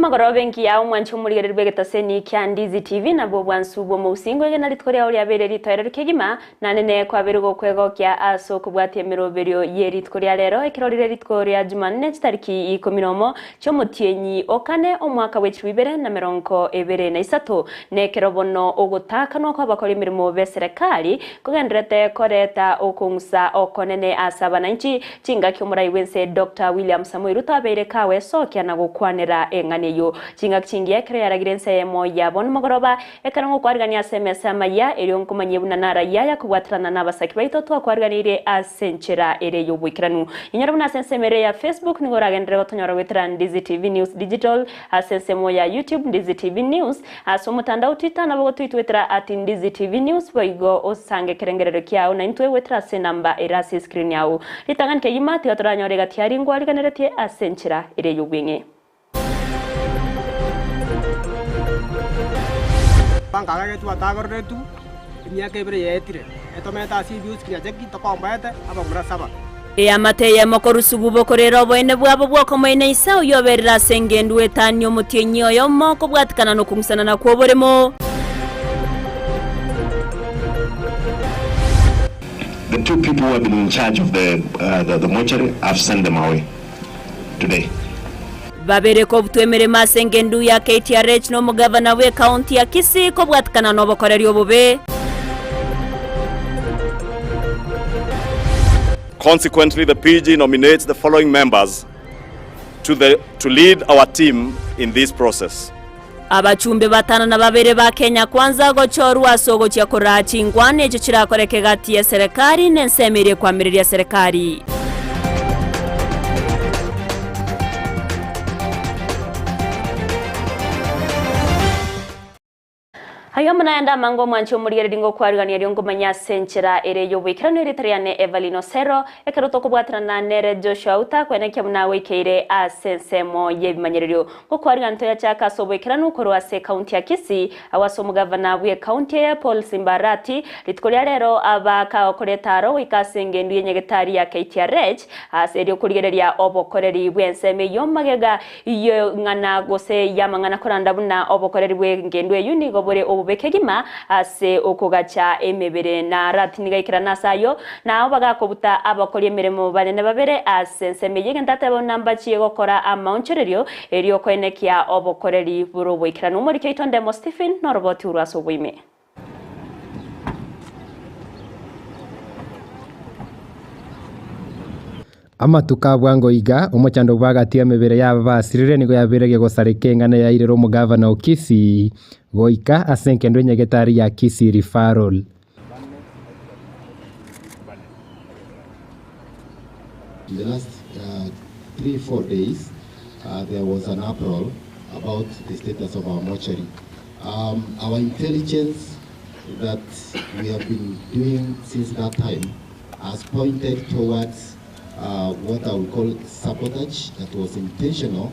Emagoroba engiya omwanche omorigereria bw'egetaseni kia Ndizi TV nabwo obwansu bw'omousingo egena rituko riao riabeire ritoereru kegima na nene kwabeire gokwegokia ase okobwatia emeroberio ye rituko ria rero ekero rire rituko ria Jumanne chitariki ikomi nomo chi'omotienyi o kane omwaka bwe chilifu ibere na merongo ebere na isato nekero bono ogotakanwa kw'abakori emeremo b'eserekari kogendererete koreta okong'usa okonene ase abananchi Chingaki omorai bw'ense Doctor William Samoei Ruto abeire kagoesokia na gokwanera eng'ana eyio. Chingaki chingiya ekero yaragire ense eyemo ya bono mogoroba, ekero ngokwarigania ase emesa y'amayia, erio nkomanyie buna narayia aya kobwaterana nabasaki baito twakwariganirie ase enchera ere y'oboikeranu. Inyora buna ase ensemo ere ya Facebook nigo oragenderere gotonyora goetera Ndizi TV News Digital, ase ensemo ya YouTube Ndizi TV News, Ase omotandao Twitter nabo gotoitwetera at Ndizi TV News boigo osange ekerengererio kiao naintwe goetera ase enamba ere ase escreen yao. Ritang'ani kegima tiga toranyore egati aria ngwariganeretie ase enchera ere y'obweng'e. Bankagegetwe atagororetwe, emiaka ebere yaetire, etomete ase ebiusi kinyacheki tokomboete abamura saba. Eamate eyemo korwa sububo korera oboene bwabo bw'okomoina ise oyio oberire ase engendu etani omotienyi oyomo kobwatikana nokong'usanana kw'oboremo. The two people who have been in charge of the, uh, the, the mortuary, I've sent them away today. Babere kobutwa emeremo ase engendu ya KTRH na omogavana bw'ecounty ya Kisii kobwatikana nobokoreri obobe. Consequently, the PG nominates the following members to, the, to lead our team in this process. Abachumbe batano na babere ba Kenya Kwanza gochorwa ase ogochia koraa chinkwana echio chirakoreke gati y'eserekari na ensemo eria ekwamireria serikari. Ayio amo nayande amange omwanche omorigereria ngokwarigania erio ngomanye ase enchera ere y'oboikeranu erieta riane Evelyn Osero, ekero tokobwatanana nere Joshua Outa kwenekia buna agoikeire ase ensemo y'ebimanyererio. Ngokwarigania toyachake ase oboikeranu korwa ase ekaunti ya Kisii, agwo ase omogavana bw'ekaunti eye Paul Simba Arati, rituko ria rero aba kagokora etaaro goika ase engendu y'enyagetari ya KTRH ase erio korigereria obokoreri bw'ensemo eyio magega Y'eng'ana gose y'amang'ana koranda buna obokoreri bw'engendu eyio nigo bore obobe kegima ase okogacha emebere, na Arati nigo aikerana ase ayio, na abwo bagakobuta abakori emeremo banene babere ase ensemo eyio egento ateba buna mbachie gokora amaonchorerio, erio koenekia obokoreri bore oboikeranu. Omoriki oito Ndemo Stephen noroboti orwo ase oboime. Amatuko a bwango iga, omochando bw'agati y'emebere y'aba basirire nigo yabeire gegosareka eng'ana yairera omogavana o Kisii goika ase enkendo enyagetari ya Kisii Referral. In the last 3-4 days there was an uproar about the status of our mortuary. Our intelligence that we have been doing since that time has pointed towards what I would call sabotage that was intentional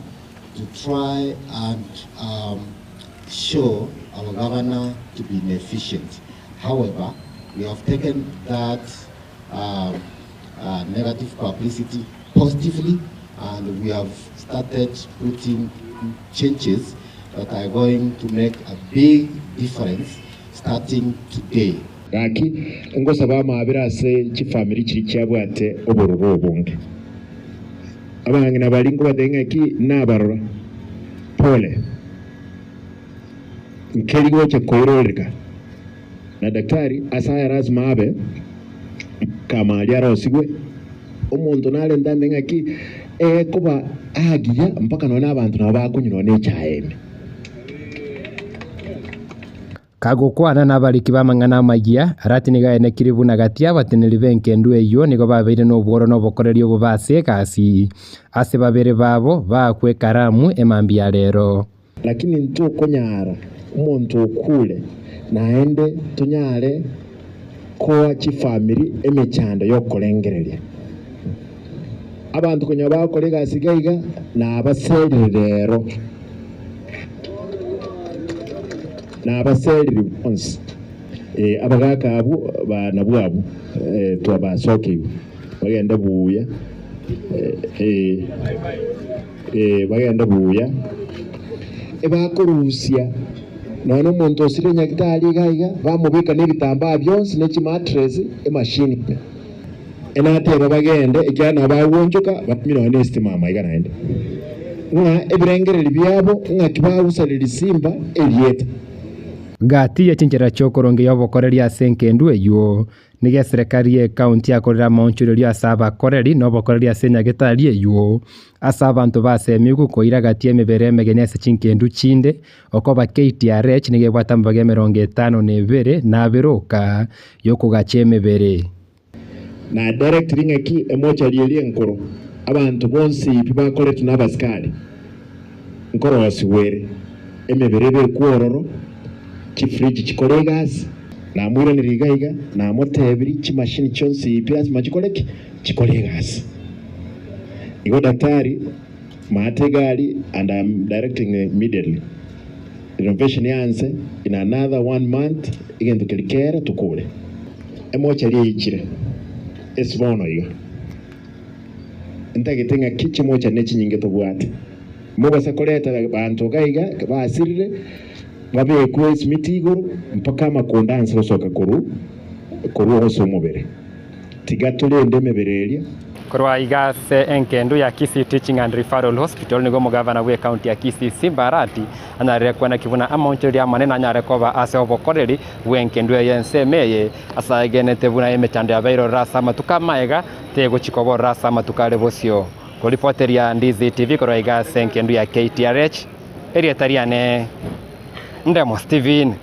to try and show our governor to be inefficient. However, we have taken that negative publicity positively and we have started putting changes that are going to make a big difference starting today. Gaki, ngosaba amaabera ase chifamiri chiria chiabwate obororo obonge. Abang'ina baria nkobatebia ng'aki nabarora, pole, nkeri gocha koirorereka na daktari ase aya lasima abe kama aria arosigwe, omonto narente ande ng'aki egekoba agiya mpaka nonya na abanto nabo bakonywa nonya na echae ime. Kagokwana nabariki b'amang'ana amayia, Arati nigo aenekirie buna gati y'abateneneri b'engendu eyio nigo babeire nobworo na obokoreri obobe ase egasi, ase babere babo baakwe ekaramu emambia ya rero. Lakini ntokonyara omonto okure naende tonyare koa chifamiri emechando y'okorengereria. Abanto konya bagokora egasi iga iga nabaserire rero, nabaserire bonsi. Abagaka abwo ba nabwo abwo twabasokeigwe bagende buya, bagende buya. Ebakorusia nonya na omonto osire nyagitari iga iga, bamobeka na ebitambaa bionsi ne chimattress emachine ime. Enateba bagende, ekiagera nabo bagwonchoka bamanywe nonya na esitima amaiga naende, ng'a ebirengererio biabo ng'aki bagusaria risimba erieta. Gati ye chinchera chi'okorongeria obokoreri ase engendu eyio, nigo eserekari y'ecounty yakorire amaonchorerio ase abakoreri na obokoreri ase enyagetari eyio, ase abanto basemigwe koira gati y'emebere emegeni ase chingendu chinde, okoba KTRH nigo ebwate amabaga 52 na abere oka y'okogacha emebere. Na directly ng'aki emochari eria enkoro, abanto bonsi pi bakoretwe nabasikari, nkorosigwa ere, emebere ebekwe ororo, chifridge chikore egasi. Namoiraneria iga iga, namotebirie chimashini chionsi pi lasima chikore ki? Chikore egasi. Igo daktari, maate egari and I am directing immediately renovation yaanse in another one month egento keria kere tokore. Emochari eichire ase bono iga. Ntagete ng'aki chimochari ne chinyinge tobwate. Mobasa koreta abanto iga iga basirire babekwe esimiti igoro mpaka amakonda anse gosoka korwa korwa ase omobere. Tiga torende emebere eria. Korwa iga ase engendu ya Kisii Teaching and Referral Hospital nigo omogavana bw'ecounty ya Kisii Simba Arati anyarire kwenaki buna amaonchoreria amanene anyare koba ase obokoreri bw'engendu eye ensemo eye ase aegenete buna emechando yabeire ororo ase amatuko amaega tegochi koba ororo ase amatuko are bosio. Koripoteria Ndizi TV korwa iga ase engendu ya KTRH, erieta riane Ndemo Stephen.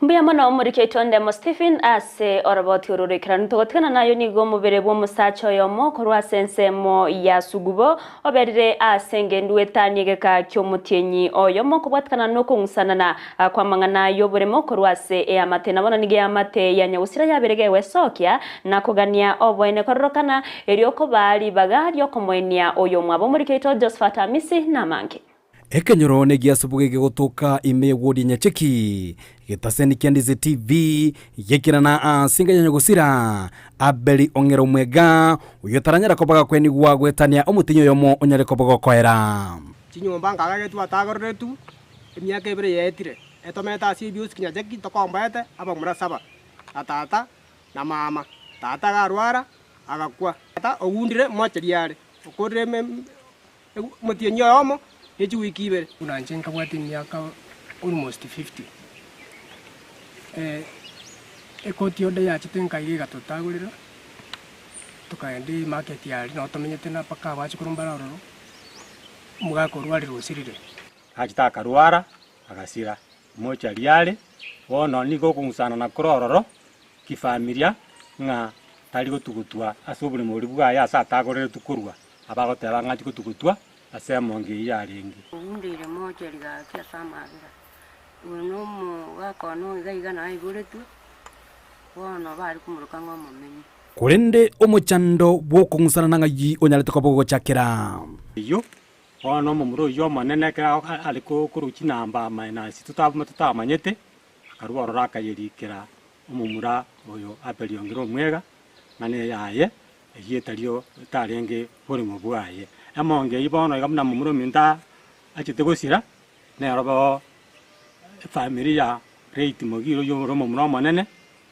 Mbuya mono omoriki oito Ndemo Stephen ase oroboti oro roikeranu. Togotigana nayo nigo omobere bw'omosacha oyomo korwa ase ensemo ya Sugubo oberire ase engendu etani egeka ki'omotienyi oyomo kobwatikana nokong'usanana kw'amang'ana y'oboremo korwa ase eamate. Na bono nigo eamate ya nyagusira yabere gegwesokia na kogania oboene kororokana erio kobaa ribaga riokomoenia oyomwabo. Omoriki oito Josephat Amisi namange. Ekenyoro negiasubuge gegotoka ime y'ewodi ya Nyacheki, getaseni kia Ndizi TV, gekerana ase enka ya Nyagosira, Abeli Ong'era Omwega, oyio otaranyara koba gakwenigwa goetania omotenyi oyomo onyare koba gokoera. Chinyomba nkagagetwe atagororetwe, emiaka ebere yaetire, etomete ase ebiosi kinyacheki tokomboete abamura saba, na tata na mama. Tata agarwara, agakwa. Tata ogundire mocheri are, okorire eme. Omotienyi oyomo ne chiwiki ibere. Buna inche nkabwate emiaka almost 50, ekoti onde yachete nkaiga egatotagorera, tokagenda emarket aria nabo tomenyete na mpaka abachokoro mbare ororo, omogaka orwarire osirire. Achete akarwara, agasira, mochari are, bono nigo okong'usana na kore ororo kifamilia ng'a tari gotugutwa ase oboremo boria bwaye ase atagoreretwe korwa, abagoteba ng'a achie gotugutwa ase emonga eyio yarenge. Ogundeire mocheri gaki ase amabera, oyo nomogaka one oiga iga naiboretwe, bono bare komoroka ng'a omomenyi. Korende omochando bw'okong'usana nang'ai onyarete koba ogochakera? Eyio bono omomura oyio omonene ekero are korwa chinamba minus totamanyete, Akarua ororo akayerikera omomura oyo Abeli ongire omwega, ng'a neyaye, eyio etario etarenge borimo bwaye. Emonga eyio bono iga buna momura ominto achete gosira, nero bo efamiri ya late Mogire oyio ore omomura omonene,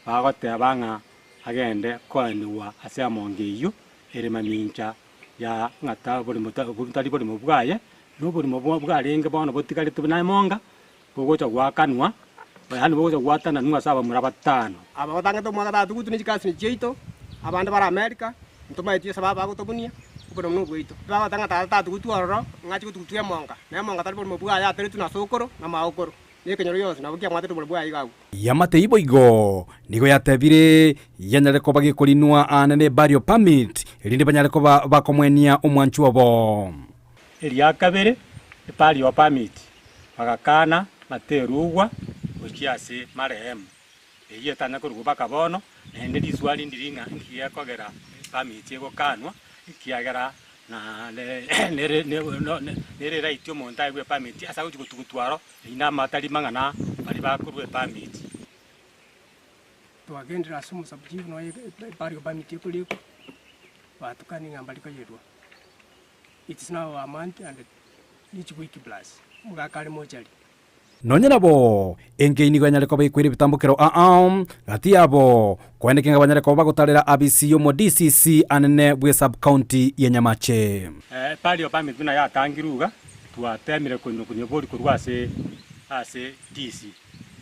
bagoteba ng'a agende koenigwa ase emonga eyio ere mamincha ya ng'a ta borimo tari borimo bwaye, na oborimo bwarenge bono botigarete buna emonga. Bogocha goakanwa, yaani bogocha goatananwa ase abamura batano. Aba batangete omwaka tatugutu ne chikasini chiaito, abande bare Amerika, ntomaeti esababu bagotobunia, oboremo nobwaito. Bagoteba ng'a tata tatugutwa ororo, ng'a achie gotugutwa emonga, na emonga tari boremo bwaye ateretwe na sokoro na maokoro, na ekenyoro gionsi nabo kiamwatete oboremo bwaye iga agwo. Yamate eyio boigo nigo yatebire yanyare koba gekorinwa aane ne burial permit, erinde banyare koba bakomwenia omwanchwa obo. Eria kabere, burial permit. Bagakana baterugwa gochia ase marehemu, eyio etanya korugwa mpaka bono, naende riswali ndiri ng'a inki gekogera permit egokanwa, ekiagera nere right omonto aegwe epermit ase agochi gotugutwa aro, eyio namatari mang'ana baria bakorwa epermit. Twagendire ase omosabuchifu nonya burial permit ekorikwa, batukani ng'a mbari koyerwa. It's now a month and each week plus. Omogaka are mochari. Nonya nabo, enka eyio nigo yanyare koba ekwera ebitambokero aa gati yabo, koeneke ng'a banyare koba bagotarera abisi y'omo DCC anene bwe sub-county ya Nyamache. Burial permit buna yatangirwe iga, twatemire konyeboria korwa ase ase DC.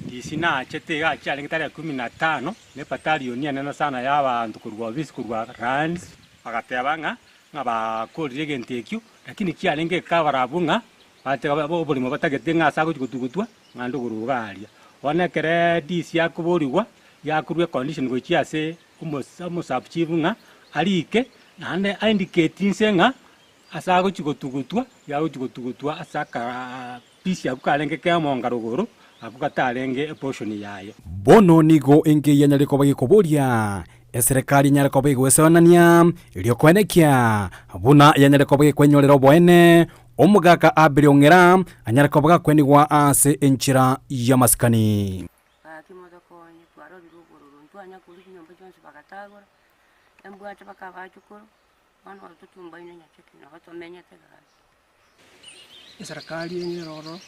DC nachete iga chiarenge tarehe kumi na tano, na ebatalioni enene sana ya abanto korwa ofisi korwa Lands, bagateba ng'a ng'a bakorire egento ekio, lakini kiarenge ekabarabu ng'a Bateba oborimo batagete ng'a ase agochia gotugutwa, ng'a ndogoro iga aria. Bono ekere DC akoborigwa, yakorwa econdition gochia ase omo sub chief ng'a arike, naende a indicate inse ng'a ase agochia gotugutwa, yagochia gotugutwa ase aka piece akwo karenge kemonga rogoro, akwo katarenge eportion yaye. Bono nigo enka eyio yanyare koba gekoboria Eserekari enyare koba egoesoanania, erio koenekia buna yanyare koba gekwenyorera oboene, omogaka Abeli ong'era anyare koba gakwenigwa ase enchera y'amasikani. Gaki motokonye, twarorire obororo, ntwanya koria chinyomba chionsi bagatagora, embwate bakabachukuru, bono oro totumbaine nyacheki nabo tomenyete gaki. Eserekari enye ere ororo,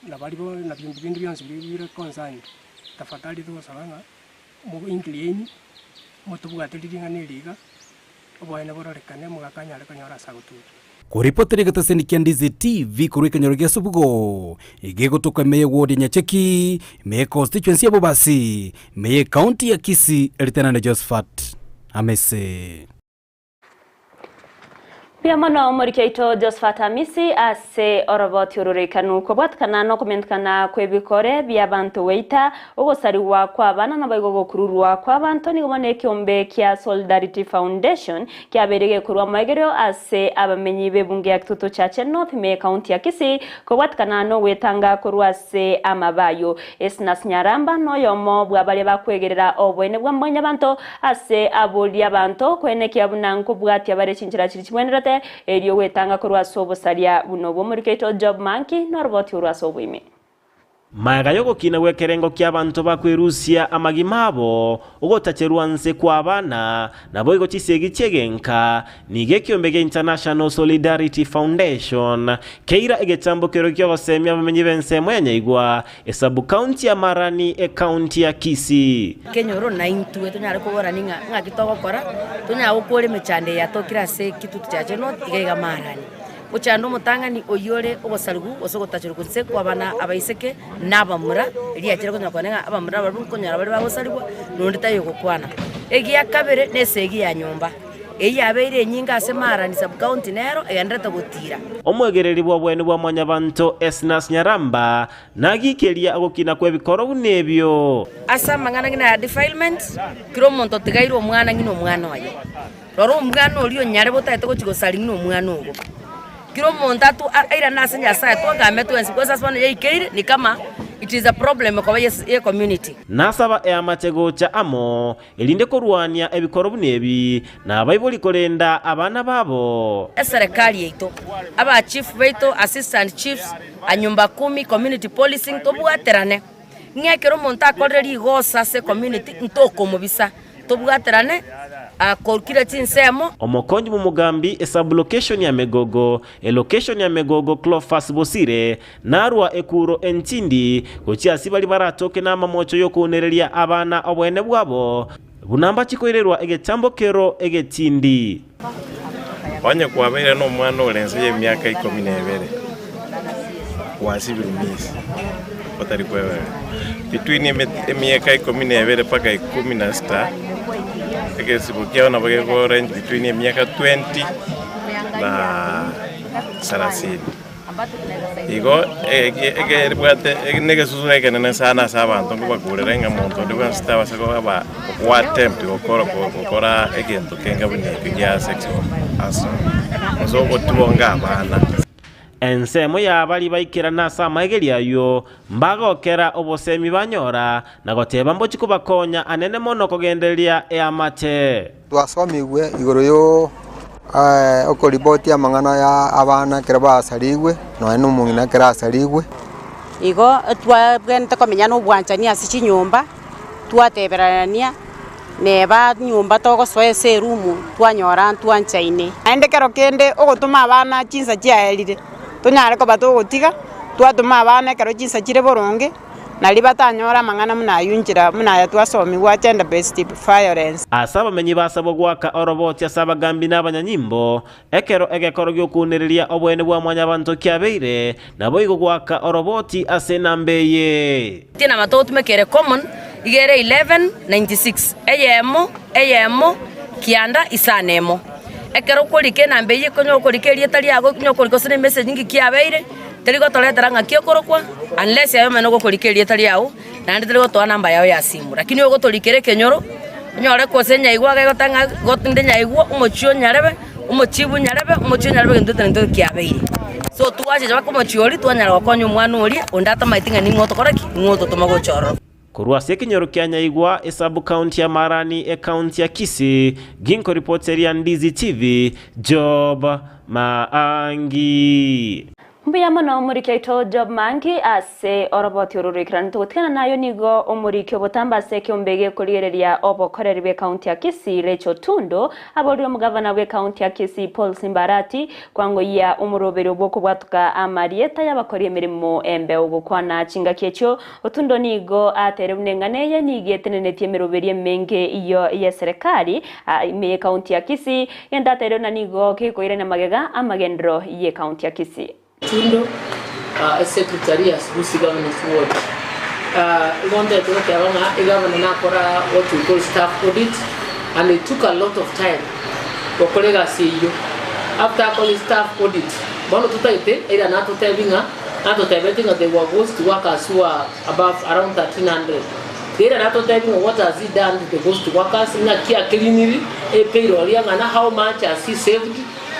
na baria bo na binto binde bionsi biria bire concerned, tafadhali togosaba ng'a mobe incline, motobwate ring'ana eri iga, oboene bororekane omogaka anyare konyora ase agotuga. Koripotera egetaseni kia Ndizi TV korwa ekenyoro gia Subugo, egegotoka ime ye ward ya Nyacheki, ime ye constituency ya Bobasi, ime ye county ya Kisii, Lieutenant Josephat Amese. Mbuya mono omoriki oito Josephat Amisi ase oroboti ororekanu kobwatikana nokomentekana kw'ebikore bi'abanto goita, ogosarigwa kw'abana naboigo gokururwa kw'abanto nigo bono ekeombe kia Solidarity Foundation kiabeire gekorwa moegerio ase abamenyi b'ebunge ya Kitutu Chache North ime y'ekaunti ya Kisii kobwatikana nogwetanga korwa ase amabayo. Esnas Nyaramba noyomo bwa baria bakwegerera oboene bwa mwanyabanto Ase aboria abanto koenekia buna nkobwatia bare chinchera chiria chigwenerete, erio gwetanga korwa ase obosaria buna obwo. Omoriki oito Job Manki noroboti orwo ase oboime. Magega y'ogokina gw'ekerengo ki'abanto bakwerusia amagima abo, ogotacherwa nse kw'abana, naboigo chisegi chi'egenka, nigo ekiombe gia International Solidarity Foundation keira egetambo kerokia ki'ogosemia abamenyi b'ensemo ya Nyaigwa Esabukaunti ya Marani, ekaunti ya Kisii. Kenyoro naintwe tonyare koborania ng'a ng'aki togokora, tonyare gokora emechando eye yatokire ase Kitutu Chache North iga iga Marani. Mochando omotang'ani oyio ore ogosarigwa gose ogotacherwa inse kw'abana abaiseke na abamura, riachire konyora kwane ng'a abamura nabarabwo nkonyora bare bagosarigwa, na onde taiyo ogokwana. Egia kabere na esegi ya nyomba. Eyio yabeire enyinga ase Marani Sub-county nero egendererete gotiira. Omwegereri bw'oboene bwa Mwanyabanto Esnas Nyaramba nagikeria ogokina kw'ebikoro buna ebio. Ase amang'ana ng'ina ya defilement, kera omonto otigaire omwana ng'ina omwana oye. Rora omwana oria onyarebe otagete gochia gosaria ng'ina omwana ogo. Kera omonto atu airane ase Nyasaye twagame twensi because ase bono yaikeire ni kama it is a problem koba ye community. Nasaba eamate gocha amo Erinde korwania ebikoro buna ebi, na abaibori korenda abana babo. Eserekari yaito, aba chief baito, assistant chiefs, anyumba kumi, community policing tobwaterane ng'a ekero omonto akorire rigoso ase ecommunity ntokomobisa, tobwaterane korwa kera chinsemo. Omokonyi bw'omogambi esub-location ya Megogo, elocation ya Megogo Cleophas Bosire, Narua ekuro entindi gochia ase baria baratoke namamocho y'okounereria abana oboene bwabo, buna mbachie koirerwa egetambo kero egetindi. Onye kwabeire nomwana ore inse y'emiaka ikomi na ebere, gwasibirwe misi otari kweberera. Between emiaka ikomi na ebere mpaka ikomi na sita, egesibo kiao nabo geko range between emiaka 20 na sarasini. Igo egebwate negesusuro ekenene sana ase abanto nkobakurera ng'a monto onde bwensi tabasa koba goattempt gokora gokora egento kenge buna ekio gia sexual assault gose ogotwonga abana. Ensemo ya baria baikerana ase amaegerio ayio, mbagokera obosemi banyora, na goteba mbochie kobakonya anene mono kogendereria eamate. Twasomigwe igoro yo okoripoti amang'ana ya abana ekero basarigwe, nonya na omong'ina ekero asarigwe. Igo twabwenerete komenya na obwanchani ase chinyomba, twatebererania, neba nyomba togosoa ase erumu twanyora ntwanchaine. Naende kero kende ogotoma abana chinsa chiaerire, tonyare koba togotiga, Twatoma abana ekero chinsa chire boronge, nario batanyore amang'ana buna ayio inchera buna aya twasomigwa gender based violence. Ase abamenyi basabwa goaka oroboti ase abagambi na abanyanyimbo, ekero egekoro gi'okounereria oboene bwa Mwanyabanto kiabeire, naboigo goaka oroboti ase enamba eye. Tina amato otumekere common iga ere 1196 eyemo eyemo kianda isano emo. Ekero okorika enamba eyio konya okorika erieta riago konya okorika gose na emessage ng'iki kiabeire, teri gotoretera ng'aki okorokwa unless aye omene ogokorika erieta riago naende teri gotoa namba yao ya simu. Lakini ogotorikera ekenyoro, onyore gose nyaigwa iga egoteba ng'a got inde nyaigwa omochie o nyarebe, omochibu nyarebe, omochie o nyarebe egento eke ntoki kiabeire. So twachicha mpaka omochie oria twanyara gokonya omwana oria, onde atamaeti ng'a ning'o otokora ki? Ning'o ototoma gocha ororo. Korwa ase ekenyoro kia Nyaigwa, esabu-county ya Marani, ecounty ya Kisii, ginkoripoteria Ndizi TV, Job Maangi. Mbuya mono omoriki oito Job Maangi ase oroboti oro roikeranu. Togotigana nayo nigo omoriki obotambe ase ekeombe gekorigereria obokoreri bw'ecounty ya Kisii Rachel Tundo aborire omogavana bw'ecounty ya Kisii Paul Simba Arati kwangoyia omoroberio bw'okobwatoka amarieta y'abakori emeremo embeo gokwana chingaki echio Otundo nigo ateire buna eng'ana eye nigo etenenetie emeroberio emenge iyo y'eserekari ime y'ecounty ya Kisii, gento ateire buna nigo gekoirania magega amagenderero y'ecounty ya Kisii. Otundo, Secretary ya Gusii Governors Ward, igo ntagete goteba ng'a egavana nakora what we call staff audit and it took a lot of time gokora egasi eyio. After akorire staff audit, bono totagete either natotebi ng'a Natotebetie ng'a there were ghost workers who are above around 1300. Riria natotebie ng'a what has he done to the ghost workers, ng'aki akeliniri e payroll ya ng'ana, how much has he saved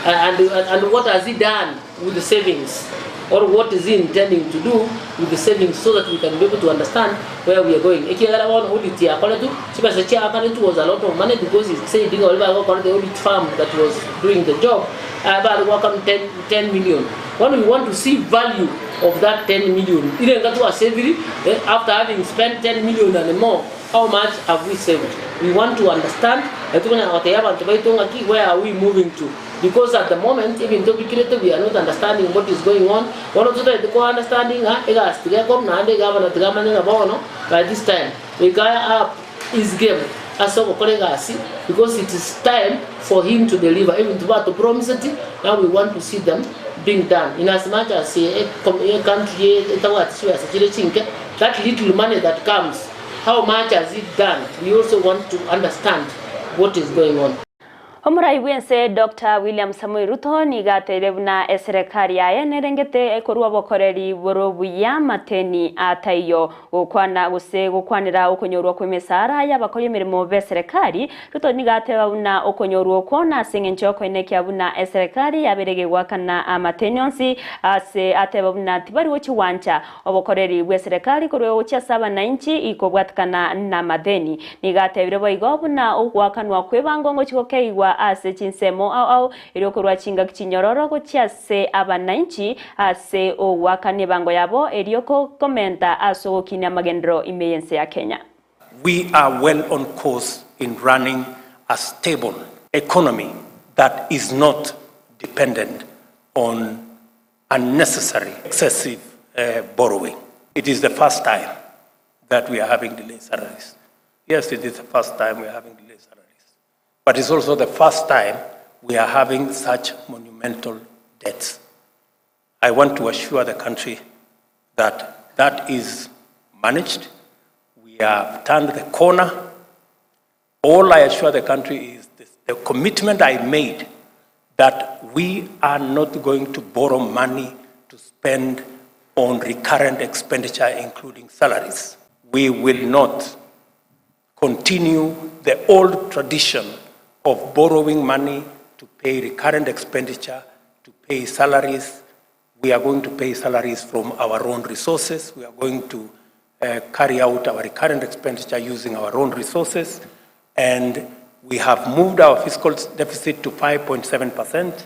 and, and what has he done with the savings or what is he intending to do with the savings so that we can be able to understand where we are going. Ekiagera bono audit yakoretwe, chibesa chiakanetwe was a lot of money because he said ng'a baria bagokora the audit firm that was doing the job, bare goakana 10, 10 million. Bono we want to see value of that 10 million. Irenga twaseviri eh, after having spent 10 million and more, how much have we saved? We want to understand, etukonyara gotebia abanto baito ng'aki where are we moving to? Because at the moment ebinto bikirete we are not understanding what is going on. Bono totagete ko understanding ng'a egasi tiga ekorwa naende egavana tiga amanye ng'a bono by this time goika up his game ase ogokora egasi because it is time for him to deliver ebinto bato promiseti now we want to see them being done in as much as a country etabwati chibesa chire chinke that little money that comes how much has it done we also want to understand what is going on. Omorai bw'ense Doctor William Samoei Ruto nigo ateire buna eserekari yaye nerengete korwa obokoreri bore obuya mateni ataiyo gokwana gose gokwanera okonyorwa kw'emesaara y'abakori emeremo b'eserekari. Ruto nigo ateba buna okonyorwa okwo nase engencho y'okoenekia buna eserekari yabeire gegoakana amateni onsi ase ateba buna tibari gochia gwancha Obokoreri bw'eserekari korwa gochia ase abanainchi ikobwatikana namatheni. Nigo atebire boigo buna ogoakanwa kw'ebango ngochia gokeigwa ase chinsemo ao ao erio korwa chingaki chinyororo gochia ase abanainchi ase ogoakana ebango yabo erio komenta ase ogokinia amagenderero ime y'ense ya Kenya. We are well on course in running a stable economy that is not dependent on unnecessary excessive uh, borrowing. It is the first time that we are having delayed salaries. Yes, it is the first time we are having delayed salaries. But it's also the first time we are having such monumental debts. I want to assure the country that that is managed. We have turned the corner. All I assure the country is this, the commitment I made that we are not going to borrow money to spend on recurrent expenditure, including salaries. We will not continue the old tradition of borrowing money to pay recurrent expenditure, to pay salaries. We are going to pay salaries from our own resources. We are going to uh, carry out our recurrent expenditure using our own resources. And we have moved our fiscal deficit to 5.7%.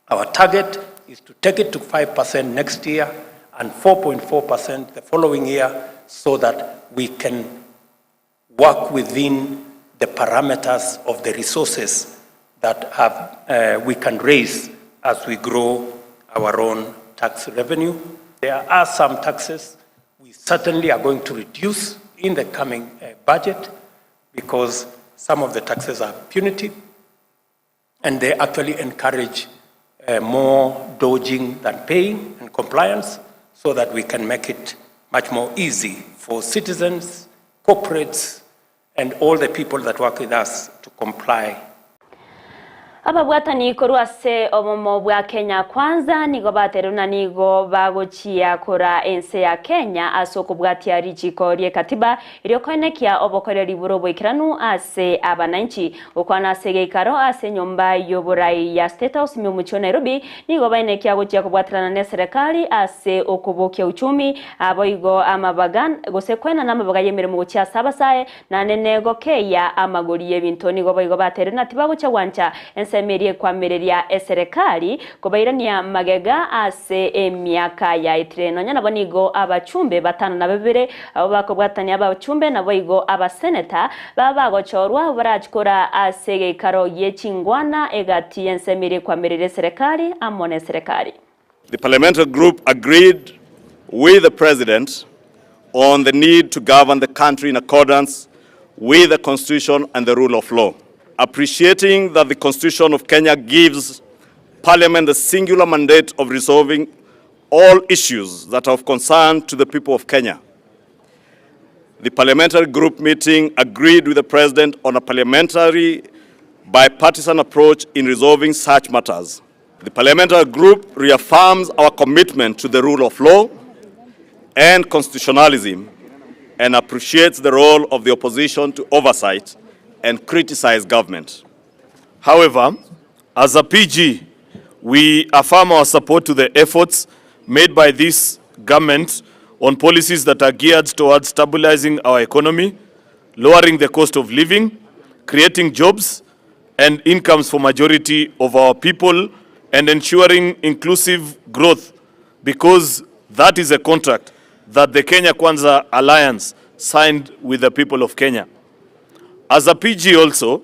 Our target is to take it to 5% next year and 4.4% the following year so that we can work within the parameters of the resources that have, uh, we can raise as we grow our own tax revenue. There are some taxes we certainly are going to reduce in the coming uh, budget because some of the taxes are punitive and they actually encourage uh, more dodging than paying and compliance so that we can make it much more easy for citizens, corporates, and all the people that work with us to comply. Ababwatani korwa ase obomo bwa Kenya Kwanza nigo baterire buna nigo bagochia koraa ense ya Kenya ase okobwatia richiko ri'ekatiba erio koenekia obokoreri bore oboikeranu ase abananchi. Gokwana ase egeikaro ase enyomba y'oborai ya State House ime omochie o Nairobi nigo baenekia gochia kobwaterana neserekari ase okobokia uchumi aboigo amabaga gose koenana amabaga y'emeremo gochia ase abasae Naende negokeyia amagori y'ebinto. Nigo boigo bateire ng'a tibagochia gwancha ensemo eria ekwamereria eserekari kobairania magega ase emiaka yaetire. Nonya nabo nigo abachumbe batano na babere abwo bakobwatania abachumbe naboigo abaseneta baba bagochorwa abwo barachie koraa ase egeikaro gie chingwana egati y'ensemo eria ekwamereria eserekari amo neserekari. The parliamentary group agreed with the president on the need to govern the country in accordance with the constitution and the rule of law. Appreciating that the constitution of Kenya gives parliament the singular mandate of resolving all issues that are of concern to the people of Kenya. The parliamentary group meeting agreed with the president on a parliamentary bipartisan approach in resolving such matters. The parliamentary group reaffirms our commitment to the rule of law and constitutionalism and appreciates the role of the opposition to oversight and criticize government. However, as a PG, we affirm our support to the efforts made by this government on policies that are geared towards stabilizing our economy, lowering the cost of living, creating jobs and incomes for majority of our people and ensuring inclusive growth because that is a contract that the Kenya Kwanza Alliance signed with the people of Kenya. As a PG also,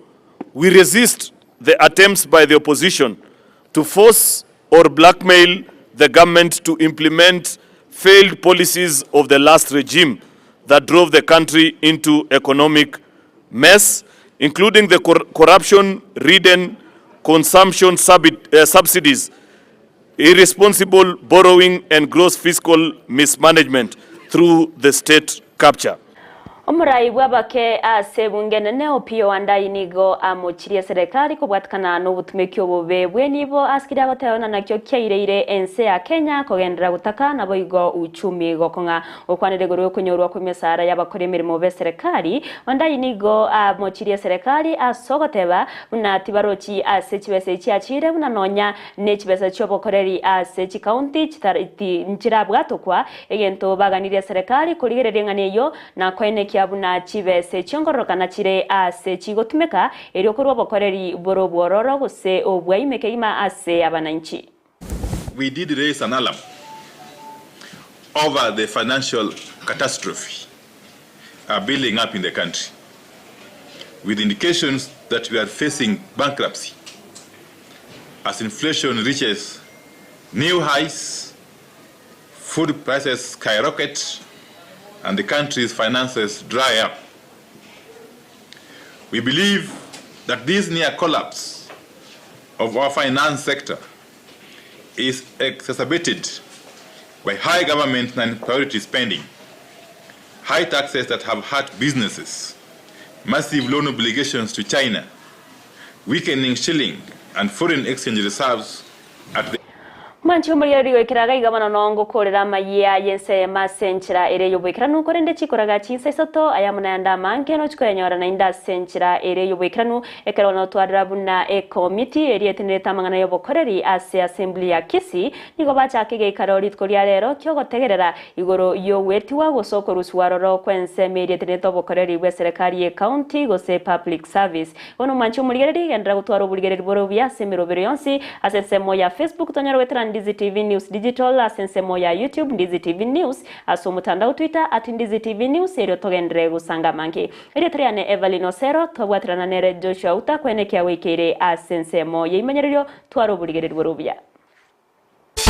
we resist the attempts by the opposition to force or blackmail the government to implement failed policies of the last regime that drove the country into economic mess, including the cor corruption-ridden consumption sub uh, subsidies, irresponsible borrowing and gross fiscal mismanagement through the state capture. Omorai bw'abake ase ebunge enene Opiyo Wandayi nigo amochirie eserekari kobwatikana nobotumeki obobe bw'enibo ase keria agoteba buna nakio kiaireire ense ya Kenya kogenderera gotaka naboigo uchumi gokong'a. Gokwanera igoro yokonyorwa kw'emesara y'abakori emeremo b'eserekari, Wandayi nigo amochirie eserekari ase ogoteba buna tibarochi ase chibesa echi chiachire buna nonya ne chibesa chi'obokoreri ase chikaunti nchirabwatokwa, egento baganirie eserekari korigereria eng'ana eyio na koenekia buna chibesa echionkororokana chire ase chigotumeka erio korwa obokoreri bore obwororo gose obwaime kegima ase abananchi. We did raise an alarm over the financial catastrophe uh, building up in the country with indications that we are facing bankruptcy as inflation reaches new highs, food prices skyrocket, and the country's finances dry up. We believe that this near collapse of our finance sector is exacerbated by high government and priority spending, high taxes that have hurt businesses, massive loan obligations to China, weakening shilling and foreign exchange reserves at the Mwanche omorigereria goikera iga iga bono noo ngokoorera amayia y'ense eyemo ase enchera ere y'oboikeranu, korende chikoraga chinsa isato, ayamo nayande amange nochia koyanyora naende ase enchera ere y'oboikeranu, ekero notwarera buna ekomiti eria etenerete amang'ana y'obokoreri ase Assembly ya Kisii, nigo bachaka egeikaro rituko ria rero ki'ogotegerera igoro y'ogwetigwa gose okorusigwa aroro kw'ensemo eria etenerete obokoreri bw'eserekari y'ecounty gose public service. Bono mwanche omorigereria, genderera gotwara oborigereria bore obuya ase emerobero yonsi, ase ensemo ya Facebook tonyare goetera Ndizi TV News Digital, ase ensemo ya YouTube Ndizi TV News, ase omotandao Twitter at Ndizi TV News erio togenderere gosanga amange. Erieta riane Evelyn Osero, twabwaterana nere Joshua Uta kwenekia goikeire ase ensemo yeimenyererio, twara oborigereria bore obuya.